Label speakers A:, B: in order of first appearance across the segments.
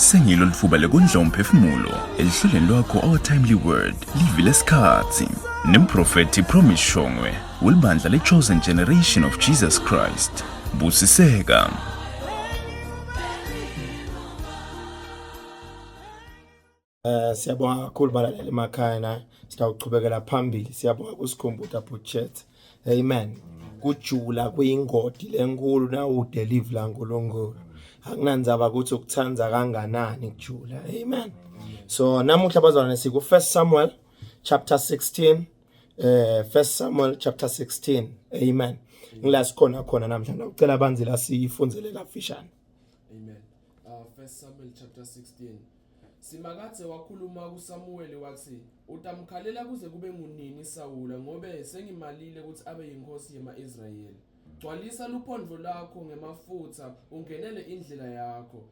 A: Sengilo litfuba lekondla umphefumulo elihlelweni lwakho Our Timely Word, livi lesikhatsi. Nemprofethi Promise Shongwe welibandla le-Chosen Generation of Jesus Christ. Busiseka.
B: Eh siyabonga kakhulu balaleli emakhaya na sitawuchubekela phambili siyabonga kusikhumbuta Butchet. Amen. Kujula kuyingodi lenkulu nawude live laNkulunkulu. Akunandzaba ukuthi ukuthanda kanganani kujula. Amen. So namuhla bazalwane siku 1 Samuel chapter 16 eh 1 Samuel chapter 16. Amen. Ngila sikhona khona namhlanje ucela banzi la siyifundzele kafishane.
C: Amen. Uh, 1 Samuel chapter 16. Simakadze wakhuluma kuSamuweli watsi, Utamkhalela kuze kube ngunini Sawula, ngobe sengimalile kutsi abe yinkhosi yema-Israyeli? Gcwalisa luphondvo lwakho ngemafutsa, ungenele indlela yakho.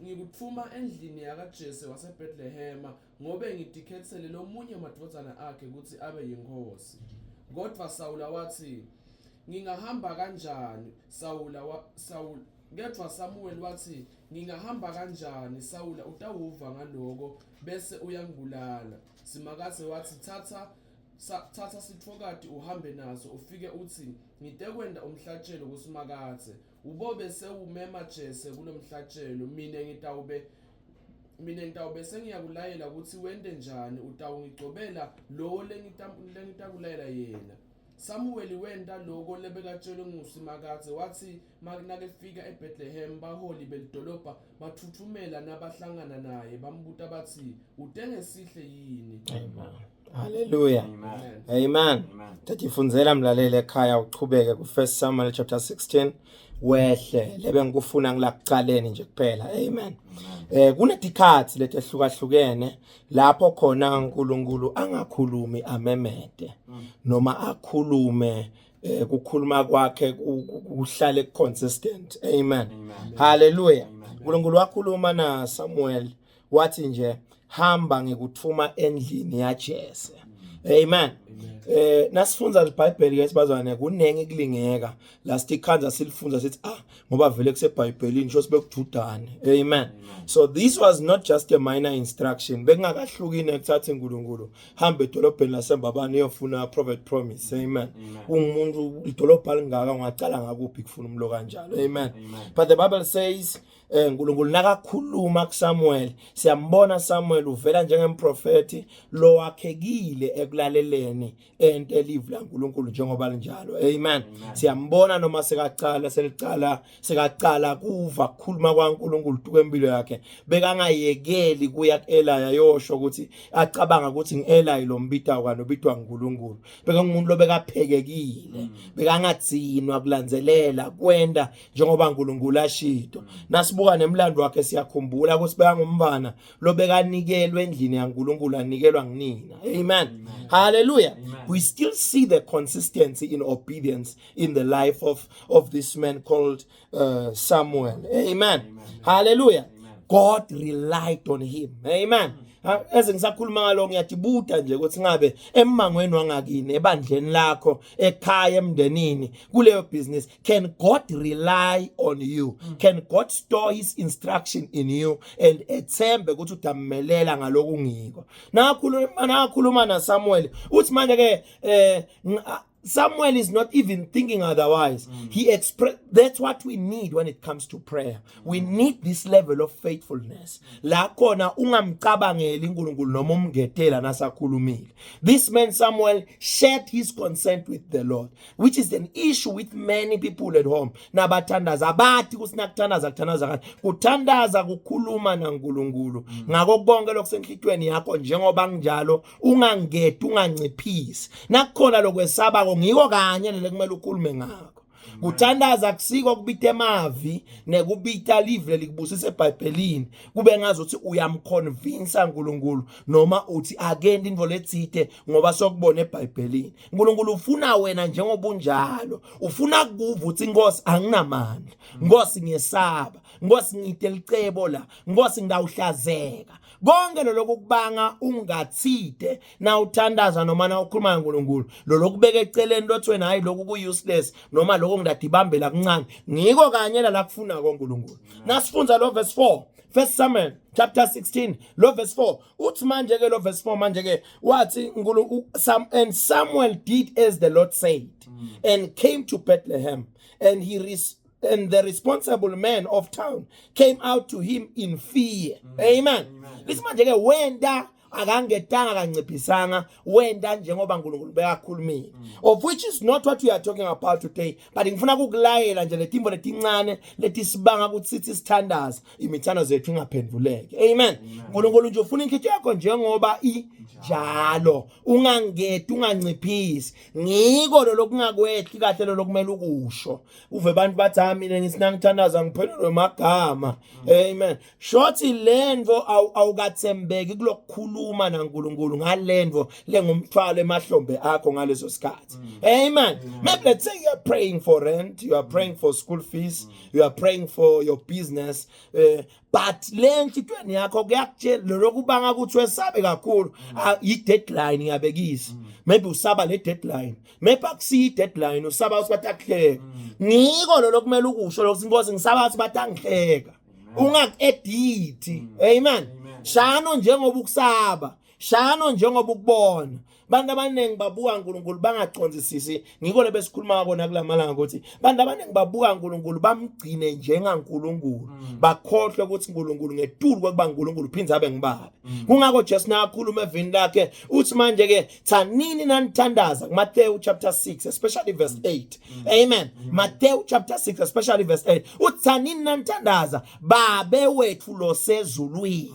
C: Ngikutfuma endlini yakaJese waseBhetlehema, ngobe ngitikhetsele lomunye wemadvodzana akhe kutsi abe yinkhosi. Kodvwa Sawula watsi, Ngingahamba kanjani? Sawula wa, Sawula Kodvwa Samuweli watsi, Ngingahamba kanjani? Sawula utawuva ngaloko, bese uyangibulala. Simakadze watsi, Tsatsa sa, tsatsa sitfokati uhambe naso, ufike utsi, Ngitekwenta umhlatjelo kuSimakadze. Ubobe sewumema Jese kulomhlatjelo, mine ngitawube mine ngitawube sengiyakulayela kutsi wente njani, utawungigcobela lowo lengitakulayela yena. Samuweli wenta loko lebekatjelwe nguSimakadze. Watsi nakefika eBhetlehema, baholi belidolobha batfutfumela nabahlangana naye, bambuta batsi, Ute ngesihle yini?
B: Amen. Hallelujah. Amen. Amen. Tatifundzela mlaleli ekhaya uchubeke ku 1 Samuel chapter 16 wehle lebe ngikufuna ngilakucaleni nje kuphela. Amen. Eh kunetikhatsi letehlukahlukene lapho khona uNkulunkulu angakhulumi amemete noma akhulume eh kukhuluma kwakhe kuhlale consistent. Amen. Hallelujah. uNkulunkulu wakhuluma na Samuel wathi nje hamba ngikuthuma endlini yaJese amen eh nasifunza iBhayibheli ke sibazwane kunengi kulingeka la sitikhanza silifunza sithi ah ngoba vele kuseBhayibhelini sho sibekujudane amen so this was not just a minor instruction bekungakahlukini ekuthatha uNkulunkulu hamba edolobheni laseMbabane uyofuna prophet promise amen ungumuntu idolobha lingaka ungacala ngakuphi kufuna umlo kanjalo amen but the bible says Eh uNkulunkulu nakakhuluma kuSamuel siyambona Samuel uvela njengemprofeti lowakhekile ekulaleleni ente live laNkulunkulu njengoba linjalo amen siyambona noma sekacala selicala sekacala kuva kukhuluma kwaNkulunkulu tukwempilo yakhe bekangayekeli kuya kuEli ayosho ukuthi acabanga ukuthi ngiEli lo mbitayo kanti ubitwa nguNkulunkulu bekangumuntu lobekaphekekile bekangadzinwa kulandzelela kwenda njengoba uNkulunkulu ashito nasibuka nemlando wakhe siyakhumbula ukuthi bekangumfana lobekanikelwe endlini yaNkulunkulu anikelwa nginina amen hallelujah we still see the consistency in obedience in the life of of this man called uh, Samuel amen, amen. hallelujah amen. God relied on him amen eze ngisakhuluma ngalo ngiyadibuta nje ukuthi ngabe emmangweni wangakini ebandleni lakho ekhaya emndenini kuleyo business Can God rely on you? Mm. Can God store his instruction in you and ethembe ukuthi udammelela ngalokungiko? Nakhuluma nakhuluma na Samuel uthi manje ke eh Samuel is not even thinking otherwise. Mm. He express that's what we need when it comes to prayer. We need this level of faithfulness. La khona ungamcabangeli uNkulunkulu noma umngetela nasakhulumile. This man Samuel shared his consent with the Lord. which is an issue with many people at home nabathandaza abathi kusinakuthandaza kuthandaza kanje kuthandaza kukhuluma naNkulunkulu mm. ngako konke lokusenhlitweni yakho njengoba nginjalo ungangedi unganciphisi nakukhona lokwesabako ngiko kanye lelekumele ukhulume ngakho kuthandaza kusiko kubita emavi nekubita live lelikubusisa eBhayibhelini kube ngazuthi uyamconvince uNkulunkulu noma uthi akenti into letsite ngoba sokubona eBhayibhelini uNkulunkulu ufuna wena njengoba unjalo ufuna kukuva uthi inkosi anginamandla nkosi ngiyesaba nkosi ngide licebo la nkosi ngidawuhlazeka konke loloko kubanga ungathide na uthandaza noma na ukhuluma noNkulunkulu lolokubeka eceleni lothi wena hayi lokhu ku useless noma lokho ngidadibambela kuncane ngiko kanye la kufuna koNkulunkulu nasifunza lo verse 4. First Samuel chapter 16 lo verse 4 uthi manje ke lo verse 4 manje ke wathi uNkulunkulu Sam and Samuel did as the Lord said and came to Bethlehem and he res and the responsible man of town came out to him in fear. Amen. Lithi manje ke wenda akangetanga kanciphisanga wenda njengoba uNkulunkulu bekakhulumile of which is not what we are talking about today but ngifuna ukukulayela nje letimbo letincane letisibanga ukuthi sithi sithandaza imithandazo yethu ingaphenduleki amen uNkulunkulu nje ufuna inhliziyo yakho njengoba injalo ungangedi unganciphisi ngiko lo lokungakwehli kahle lo lokumele ukusho uve abantu bathi ha mina ngisinangithandaza ngiphelelwe amagama amen shothi lento awukathembeki kulokukhuluma naNkulunkulu ngalento lengumthwalo emahlombe akho ngaleso sikhathi amen maybe let's say you are praying for rent you are praying for school fees you are praying for your business but le nhlitweni yakho kuyakutshela lokubanga ukuthi wesabe kakhulu i deadline ngiyabekisa maybe usaba le deadline maybe akusiyi deadline usaba ukuthi batakuhleka ngiko lo lokumele ukusho lokho inkosi ngisaba ukuthi batangihleka ungaku-edit amen shano njengoba ukusaba shano njengoba ukubona bantu abaningi babuka uNkulunkulu bangacondzisisi ngiko lebesikhuluma kona kulamalanga ukuthi bantu abaningi babuka uNkulunkulu bamgcine njengaNkulunkulu bakhohlwe ukuthi uNkulunkulu ngetulu kwekuba uNkulunkulu phindze abe ngubaba kungakho Jesu nakhuluma evini lakhe uthi manje ke thanini nanithandaza kuMathewu chapter 6 especially verse 8 amen Matthew chapter 6 especially verse 8 uthi thanini nanithandaza babe wethu losezulwini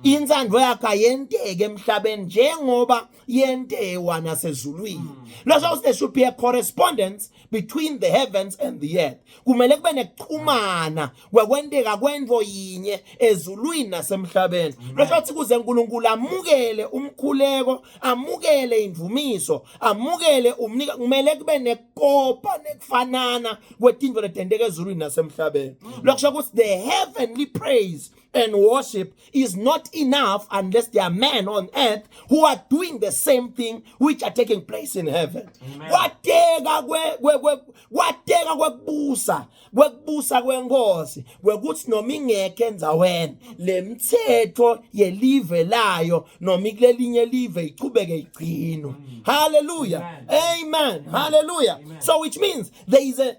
B: intsandvo yakhe ayenteke emhlabeni njengoba yentewa nasezulwini lokho there should be a correspondence between the heavens and the earth kumele kube nekuxhumana kwekwenteka kwento yinye ezulwini nasemhlabeni lokho ukuthi kuze uNkulunkulu amukele umkhuleko amukele indumiso amukele umnika kumele kube nekopa nekufanana kwetinto letenteka ezulwini nasemhlabeni lokho ukuthi the heavenly praise and worship is not enough unless there are men on earth who are doing the same thing which are taking place in heaven. Kwateka kwe kwe kwateka kwekubusa kwekubusa kwenkosi kwekuthi noma ingekho endzaweni lemthetho yelive layo noma ikulelinye live ichubeke igcinwe. Hallelujah. Amen. Hallelujah. So which means there is a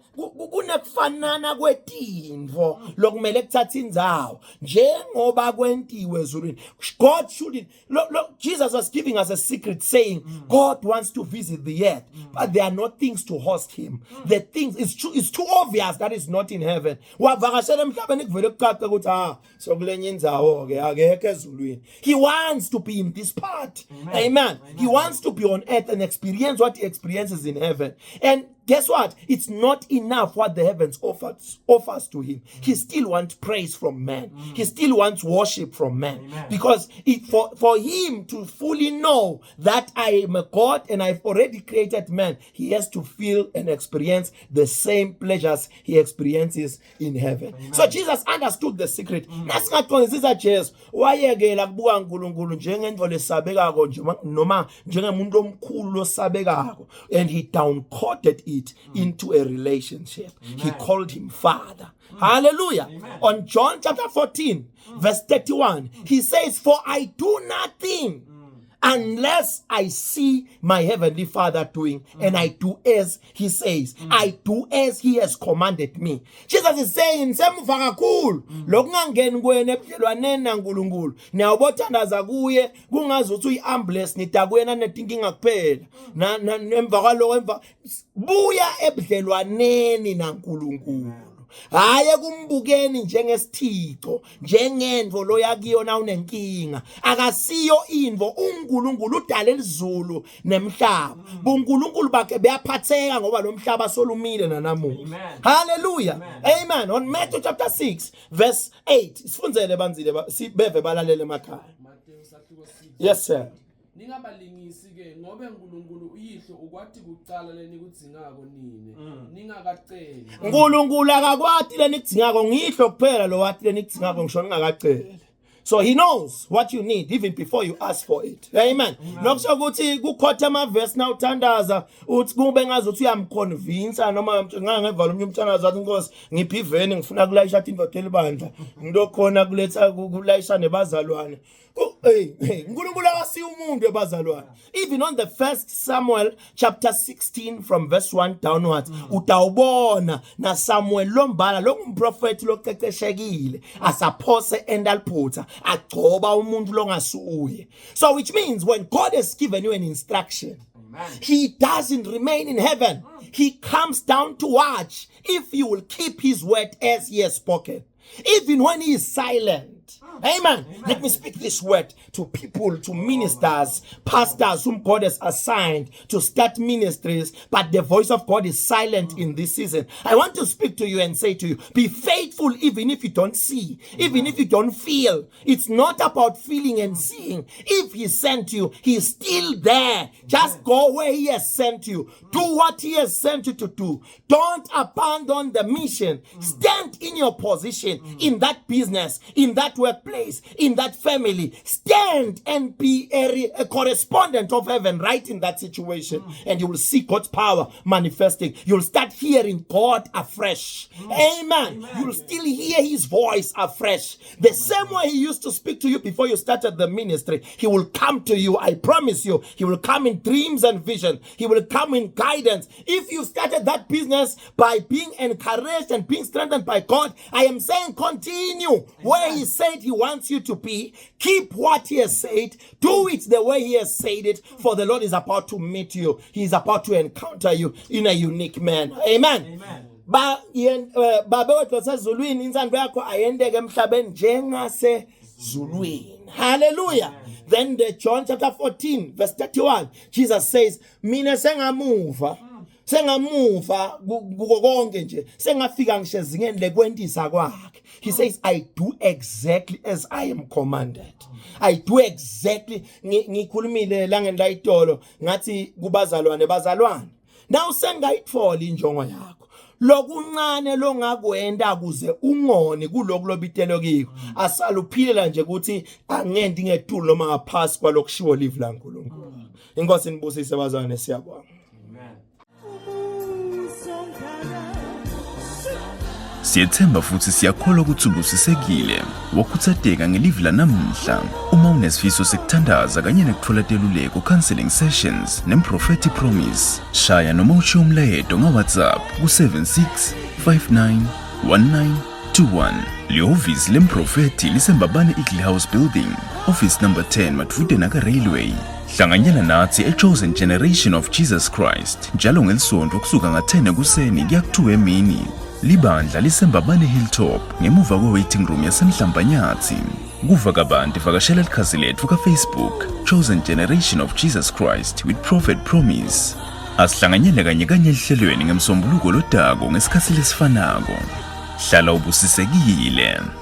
B: kunekufanana kwetintfo lokumele kuthatha indzawo njengoba kwentiwe ezulwini God should look, look, Jesus was giving us a secret saying God wants to visit the earth but there are not things to host him the things it's too, it's too obvious that is not in heaven wavakashela emhlabeni kuvele kucace ukuthi ah so kulenye indzawo ke akekho ezulwini he wants to be in this part amen. Amen. He wants to be on earth and experience what he experiences in heaven and guess what it's not enough what the heavens offers to him he still wants praise from man he still wants worship from man amen. Because it, for him to fully know that I am a God and I've already created man he has to feel and experience the same pleasures he experiences in heaven. Amen. So Jesus understood the secret. Nasingaqondisisa Jesu wayekela kubuka uNkulunkulu njengento lesabekako nje noma njengemuntu omkhulu losabekako and he downcoded it into a relationship. Amen. He called him father. Hallelujah. Amen. On John chapter 14 verse 31 he says for I do nothing unless I see my heavenly Father doing and I do as he says I do as he has commanded me. Jesus is saying semuva kakhulu lokungangeni kwena ebudlelwaneni naNkulunkulu niyawubothandaza kuye kungazi ukuthi uyi-ambulance nida kuyena netinkinga kuphela emva kwaloko emva buya ebudlelwaneni naNkulunkulu hayi kumbukeni njengesithixo njengento loya kuyona unenkinga akasiyo into uNkulunkulu udale izulu nemhlaba buNkulunkulu bakhe beyaphatheka ngoba lo mhlaba solumile nanamuhla haleluya amen on Matthew chapter 6 verse 8 sifundzele banzile beve balalele emakhaya yes sir
C: Ningabalingisi ke ngobe uNkulunkulu uyihlo ukwati kucala lenikudzingako nine ningakaceli.
B: uNkulunkulu akakwati lenikudzingako ngihlo kuphela lo wati lenikudzingako ngisho ningakaceli. So he knows what you need even before you ask for it. Amen. Nokusho ukuthi kukhotha amavesi na uthandaza uthi kube ngazi ukuthi uyamconvince noma ngangevala umnye umthandazo wathi Nkosi ngiphi iveni ngifuna kulayisha indoda elibandla ngilokhona kuletha kulayisha nebazalwane. Hey, hey, uNkulunkulu akasiye umuntu ebazalwane. Even on the first Samuel chapter 16 from verse 1 downwards utawubona na Samuel lombala longumprofeti loqeqeshekile asaphose endaliphutha agcoba umuntu longasuye. So which means when God has given you an instruction, he doesn't remain in heaven. He comes down to watch if you will keep his word as he has spoken. Even when he is silent. Amen. Amen. Let me speak this word to people, to ministers, pastors whom God has assigned to start ministries, but the voice of God is silent in this season. I want to speak to you and say to you, be faithful even if you don't see, even if you don't feel. It's not about feeling and seeing. If He sent you, He's still there. Just go where He has sent you. Do what He has sent you to do. Don't abandon the mission. Stand in your position in that business, in that workplace, in that family. Stand and be a, a correspondent of heaven right in that situation. And you will see God's power manifesting. You'll start hearing God afresh. Amen. Amen. You'll still hear his voice afresh. The same way he used to speak to you before you started the ministry, he will come to you. I promise you. He will come in dreams and vision. He will come in guidance. If you started that business by being encouraged and being strengthened by God, I am saying continue where he said he wants you to be. Keep what he has said. Do it the way he has said it, for the Lord is about to meet you. He is about to encounter you in a unique manner. Amen. Amen. Ba yen eh, babe wethu wasezulwini insando yakho ayendeke emhlabeni njengasezulwini. Hallelujah. Then the John chapter 14 verse 31 Jesus says mina sengamuva sengamuva kuko konke nje sengafika ngisho ezingeni lekwentisa kwakhe he says i do exactly as i am commanded i do exactly ngikhulumile la ngendayitolo ngathi kubazalwane bazalwane now sengayithola injongo yakho lokuncane longakwenda kuze ungoni kuloku lobitelwe kiko asaluphilela nje ukuthi angendi ngetulu noma ngaphasi kwalokushiwo live laNkulunkulu inkosi nibusise bazalwane siyabonga
A: Siyethemba futhi siyakholwa ukuthi ubusisekile wakhuthateka ngelivi lanamuhla. Uma unesifiso sekuthandaza kanye nekuthola teluleko counseling sessions nemprofethi Promise, shaya noma ushiye umlayeto nga-WhatsApp ku-76 59 19 21. Lihhovisi lemprofethi lisembabane Eagle House Building, office number 10 madvude naka Railway. Hlanganyela nathi eChosen Generation of Jesus Christ njalo ngelisonto kusuka nga-10 ekuseni kuya ku-2 emini. Libandla lisembabane Hilltop ngemuva kwe-waiting room yasemhlambanyathi. Kuva kabanti vakashela likhasi lethu ka-Facebook Chosen Generation of Jesus Christ with Prophet Promise. Asihlanganyele kanye kanye elihlelweni ngemsombuluko lodako ngesikhathi lesifanako. Hlala ubusisekile.